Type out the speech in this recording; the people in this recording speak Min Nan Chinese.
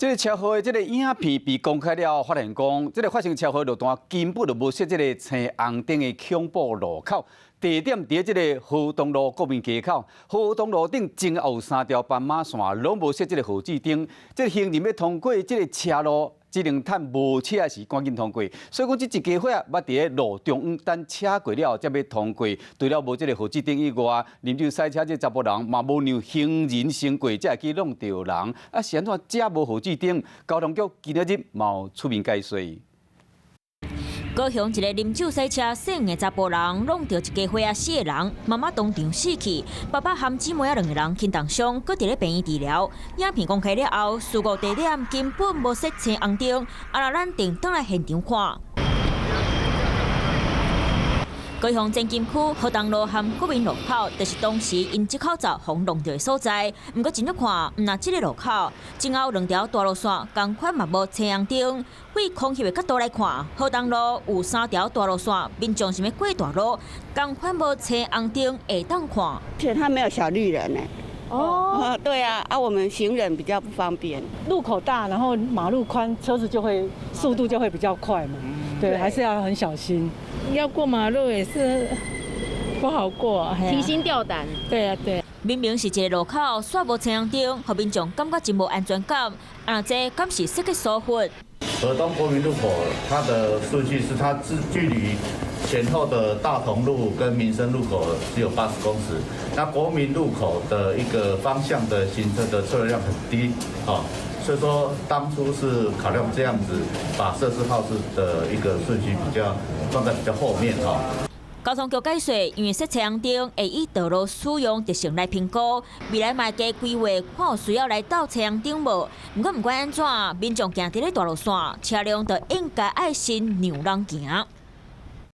這个車禍的這个影片被公開了，發現講，這个發生車禍路段根本就無設這个青紅燈的恐怖路口，地點佇這个河東路國民街口，河東路頂前後有三條斑馬線，攏無設這个號誌燈，這个行人欲通過這个車路，只能趁無車時趕緊通過。所以講，這一家伙仔捌佇咧路中央等車過了後，才欲通過。除了無這个號誌燈以外，啉酒駛車這查埔人嘛無讓行人先過，才會去挵著人。啊，是按怎遮無號誌燈？交通局今仔日嘛有出面解說。高雄一个啉酒駛車姓的查埔人，挵著一家伙仔四个人，媽媽當場死去，爸爸含姊妹仔兩个人輕重傷，閣佇咧病院治療。影片公開了後，事故地點根本無設青紅燈，啊，若咱轉轉來現場看。高雄前金區河東路和國民路口，就是當時𪜶這口罩予挵著的所在。毋過進去看，毋但這个路口，前後兩條大路線仝款嘛無青紅燈。對空翕的角度來看，河東路有三條大路線，民眾想欲過大路，仝款無青紅燈會當看。而且它沒有小綠人呢。哦，對啊，啊，我們行人比較不方便。路口大，然後馬路寬，車子就會速度就會比較快嘛。對，還是要很小心。要過馬路也是不好過，提心吊膽。對啊，對。明明是一个路口，煞無青紅燈，予民眾感覺真無安全感。啊，這敢是設計疏忽？河東國民路口，它的順序是它距離前後的大同路跟民生路口只有80公尺。那國民路口的一個方向的行車的車流量很低，啊。所以說當初是考量這樣子，把設置號誌的一個順序比較放在比較後面哈。交通局解釋，因為設青紅燈會以道路使用特性來評估，未來嘛會加規劃，看有需要來鬥青紅燈無。毋過毋管按怎，民眾行佇咧大路線，車輛就應該愛先讓人行。